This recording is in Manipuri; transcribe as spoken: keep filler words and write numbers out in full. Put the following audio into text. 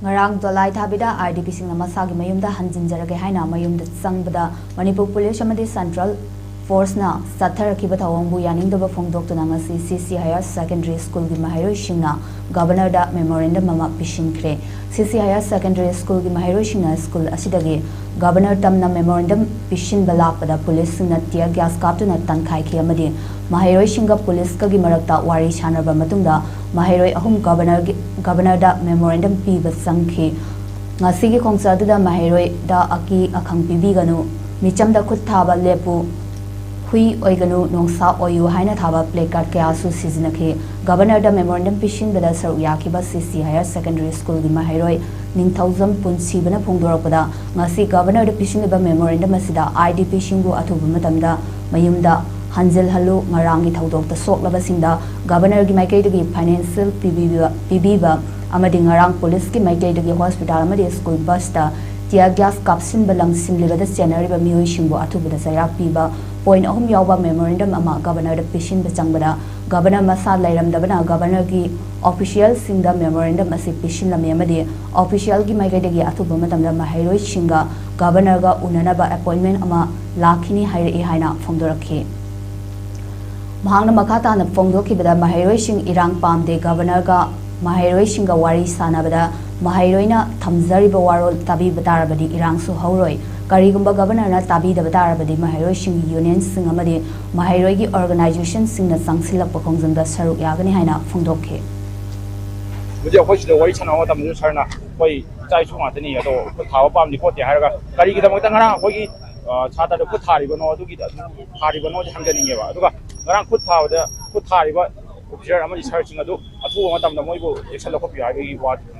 ꯉꯔꯥꯡ ꯗꯣꯂꯥꯏ ꯊꯥꯕꯤꯗ ꯑꯥꯏ ꯗꯤ ꯄꯤꯁꯤꯡꯅ ꯃꯁꯥꯒꯤ ꯃꯌꯨꯝꯗ ꯍꯟꯖꯤꯟꯖꯔꯒꯦ ꯍꯥꯏꯅ ꯃꯌꯨꯝꯗ ꯆꯪꯕꯗ ꯃꯅꯤꯄꯨꯔ ꯄꯨꯂꯤꯁ ꯑꯃꯗꯤ ꯁꯦꯟꯇ꯭ꯔꯦꯜ ꯐꯣꯔꯁꯅ ꯆꯠꯊꯔꯛꯈꯤꯕ ꯊꯧꯑꯣꯡꯕꯨ ꯌꯥꯅꯤꯡꯗꯕ ꯐꯣꯡꯗꯣꯛꯇꯨꯅ ꯉꯁꯤ ꯁꯤ ꯁꯤ ꯍꯥꯌꯔ ꯁꯦꯀꯦꯟꯗꯔꯤ ꯁ꯭ꯀꯨꯜꯒꯤ ꯃꯍꯩꯔꯣꯏꯁꯤꯡꯅ ꯒꯕꯔꯅꯔꯗ ꯃꯦꯃꯣꯔꯦꯟꯗꯝ ꯑꯃ ꯄꯤꯁꯤꯟꯈ꯭ꯔꯦ꯫ ꯁꯤ ꯁꯤ ꯍꯥꯌꯔ ꯁꯦꯀꯦꯟꯗꯔꯤ ꯁ꯭ꯀꯨꯜꯒꯤ ꯃꯍꯩꯔꯣꯏꯁꯤꯡꯅ ꯁ꯭ꯀꯨꯜ ꯑꯁꯤꯗꯒꯤ ꯒꯕꯔꯅꯔ ꯇꯝꯅ ꯃꯦꯃꯣꯔꯦꯟꯗꯝ ꯄꯤꯁꯤꯟꯕ ꯂꯥꯛꯄꯗ ꯄꯨꯂꯤꯁꯁꯤꯡꯅ ꯇꯤꯌꯔ ꯒ꯭ꯌꯥꯁ ꯀꯥꯞꯇꯨꯅ ꯇꯥꯟꯈꯥꯏꯈꯤ ꯑꯃꯗꯤ ꯃꯍꯩꯔꯣꯏꯁꯤꯡꯒ ꯄꯨꯂꯤꯁꯀꯒꯤ ꯃꯔꯛꯇ ꯋꯥꯔꯤ ꯁꯥꯟꯅꯔꯕ ꯃꯇꯨꯡꯗ ꯃꯍꯩꯔꯣꯏ ꯑꯍꯨꯝ ꯒꯕꯔꯅꯔꯒꯤ, ꯒꯕꯔꯅꯔꯗ ꯃꯦꯃꯣꯔꯦꯟꯗꯝ ꯄꯤꯕ ꯆꯪꯈꯤ꯫ ꯉꯁꯤꯒꯤ ꯈꯣꯡꯆꯠ ꯑꯗꯨꯗ ꯃꯍꯩꯔꯣꯏꯗ ꯑꯀꯤ ꯑꯈꯪ ꯄꯤꯕꯤꯒꯅꯨ, ꯃꯤꯆꯝꯗ ꯈꯨꯠ ꯊꯥꯕ ꯂꯦꯞꯄꯨ, ꯍꯨꯏ ꯑꯣꯏꯒꯅꯨ, ꯅꯣꯡꯁꯥ ꯑꯣꯏꯌꯨ ꯍꯥꯏꯅ ꯊꯥꯕ placard ꯀꯌꯥꯁꯨ ꯁꯤꯖꯤꯟꯅꯈꯤ꯫ ꯒꯕꯔꯅꯔꯗ ꯃꯦꯃꯣꯔꯦꯟꯗꯝ ꯄꯤꯁꯤꯟꯕꯗ ꯁꯔꯨꯛ ꯌꯥꯈꯤꯕ ꯁꯤ ꯁꯤ ꯍꯥꯌꯔ ꯁꯦꯀꯦꯟꯗꯔꯤ ꯁ꯭ꯀꯨꯜꯒꯤ ꯃꯍꯩꯔꯣꯏ ꯅꯤꯡꯊꯧꯖꯝ ꯄꯨꯟꯁꯤꯕꯅ ꯐꯣꯡꯗꯣꯔꯛꯄꯗ, ꯉꯁꯤ ꯒꯕꯔꯅꯔꯗ ꯄꯤꯁꯤꯜꯂꯤꯕ ꯃꯦꯃꯣꯔꯦꯟꯗꯝ ꯑꯁꯤꯗ ꯑꯥꯏ ꯗꯤ ꯄꯤꯁꯤꯡꯕꯨ ꯑꯊꯨꯕ ꯃꯇꯝꯗ ꯃꯌꯨꯝꯗ ꯍꯟꯖꯤꯜꯍꯜꯂꯨ, ꯉꯔꯥꯡꯒꯤ ꯊꯧꯗꯣꯛꯇ ꯁꯣꯛꯂꯕꯁꯤꯡꯗ ꯒꯕꯔꯅꯔꯒꯤ ꯃꯥꯏꯀꯩꯗꯒꯤ ꯐꯥꯏꯅꯥꯟꯁꯤꯌꯦꯜ ꯄꯤꯕꯤꯕ, ꯄꯤꯕꯤꯕ ꯑꯃꯗꯤ ꯉꯔꯥꯡ ꯄꯨꯂꯤꯁꯀꯤ ꯃꯥꯏꯀꯩꯗꯒꯤ ꯍꯣꯁꯄꯤꯇꯥꯜ ꯑꯃꯗꯤ ꯁ꯭ꯀꯨꯜ ꯕꯁꯇ ꯇꯤꯌꯔ ꯒ꯭ꯌꯥꯁ ꯀꯥꯞꯁꯤꯟꯕ ꯂꯪꯁꯤꯟꯂꯤꯕꯗ ꯆꯦꯟꯅꯔꯤꯕ ꯃꯤꯑꯣꯏꯁꯤꯡꯕꯨ ꯑꯊꯨꯕꯗ ꯆꯩꯔꯥꯛ ꯄꯤꯕ ꯄꯣꯏꯟꯠ ꯑꯍꯨꯝ ꯌꯥꯎꯕ ꯃꯦꯃꯣꯔꯦꯟꯗꯝ ꯑꯃ ꯒꯕꯔꯅꯔꯗ ꯄꯤꯁꯤꯟꯕ ꯆꯪꯕꯗ ꯒꯕꯔꯅꯔ ꯃꯁꯥ ꯂꯩꯔꯝꯗꯕꯅ ꯒꯕꯔꯅꯔꯒꯤ ꯑꯣꯐꯤꯁꯤꯌꯦꯜꯁꯤꯡꯗ ꯃꯦꯃꯣꯔꯦꯟꯗꯝ ꯑꯁꯤ ꯄꯤꯁꯤꯜꯂꯝꯃꯤ ꯑꯃꯗꯤ ꯑꯣꯐꯤꯁꯤꯌꯦꯜꯒꯤ ꯃꯥꯏꯀꯩꯗꯒꯤ ꯑꯊꯨꯕ ꯃꯇꯝꯗ ꯃꯍꯩꯔꯣꯏꯁꯤꯡꯒ ꯒꯕꯔꯅꯔꯒ ꯎꯅꯅꯕ ꯑꯦꯄꯣꯏꯟꯃꯦꯟ ꯑꯃ ꯂꯥꯛꯈꯤꯅꯤ ꯍꯥꯏꯔꯛꯏ ꯍꯥꯏꯅ ꯐꯣꯡꯗꯣꯔꯛꯈꯤ꯫ ꯃꯍꯥꯛꯅ ꯃꯈꯥ ꯇꯥꯅ ꯐꯣꯡꯗꯣꯛꯈꯤꯕꯗ ꯃꯍꯩꯔꯣꯏꯁꯤꯡ ꯏꯔꯥꯡ ꯄꯥꯝꯗꯦ, ꯒꯕꯔꯅꯔꯒ ꯃꯍꯩꯔꯣꯏꯁꯤꯡꯒ ꯋꯥꯔꯤ ꯁꯥꯟꯅꯕꯗ ꯃꯍꯩꯔꯣꯏꯅ ꯊꯝꯖꯔꯤꯕ ꯋꯥꯔꯣꯜ ꯇꯥꯕꯤꯕ ꯇꯥꯔꯕꯗꯤ ꯏꯔꯥꯡꯁꯨ ꯍꯧꯔꯣꯏ꯫ ꯀꯔꯤꯒꯨꯝꯕ ꯒꯕꯔꯅꯔꯅ ꯇꯥꯕꯤꯗꯕ ꯇꯥꯔꯕꯗꯤ ꯃꯍꯩꯔꯣꯏꯁꯤꯡꯒꯤ ꯌꯨꯅꯤꯌꯟꯁꯤꯡ ꯑꯃꯗꯤ ꯃꯍꯩꯔꯣꯏꯒꯤ ꯑꯣꯔꯒꯅꯥꯏꯖꯦꯁꯟꯁꯤꯡꯅ ꯆꯪꯁꯤꯜꯂꯛꯄ ꯈꯣꯡꯖꯪꯗ ꯁꯔꯨꯛ ꯌꯥꯒꯅꯤ ꯍꯥꯏꯅ ꯐꯣꯡꯗꯣꯛꯈꯤ꯫ ꯍꯧꯖꯤꯛ ꯑꯩꯈꯣꯏ ꯁꯤꯗ ꯋꯥꯔꯤ ꯁꯥꯟꯅꯕ ꯃꯇꯝꯗꯁꯨ ꯁꯥꯔꯅ ꯑꯩꯈꯣꯏ ꯏꯆꯥ ꯏꯁꯨ ꯉꯥꯛꯇꯅꯤ, ꯑꯗꯣ ꯈꯨꯠ ꯊꯥꯕ ꯄꯥꯝꯗꯦ ꯈꯣꯠꯇꯦ ꯍꯥꯏꯔꯒ ꯀꯔꯤꯒꯤꯗꯃꯛꯇ ꯉꯔꯥꯡ ꯑꯩꯈꯣꯏꯒꯤ ꯁꯥꯇ꯭ꯔꯗ ꯈꯨꯠ ꯊꯥꯔꯤꯕꯅꯣ, ꯑꯗꯨꯒꯤ ꯊꯥꯔꯤꯕꯅꯣꯁꯦ ꯍꯪꯖꯅꯤꯡꯉꯦꯕ꯫ ꯑꯗꯨꯒ ꯉꯔꯥꯡ ꯈꯨꯠ ꯊꯥꯕꯗ ꯈꯨꯠ ꯊꯥꯔꯤꯕ ꯑꯣꯐꯤꯁꯥꯔ ꯑꯃꯗꯤ ꯁꯥꯔꯁꯤꯡ ꯑꯗꯨ ꯑꯊꯨꯕ ꯃꯇꯝꯗ ꯃꯣꯏꯕꯨ ꯑꯦꯛꯁꯟ ꯂꯧꯈꯠꯄꯤꯌꯨ ꯍꯥꯏꯕꯒꯤ ꯋꯥꯗꯨꯅꯤ꯫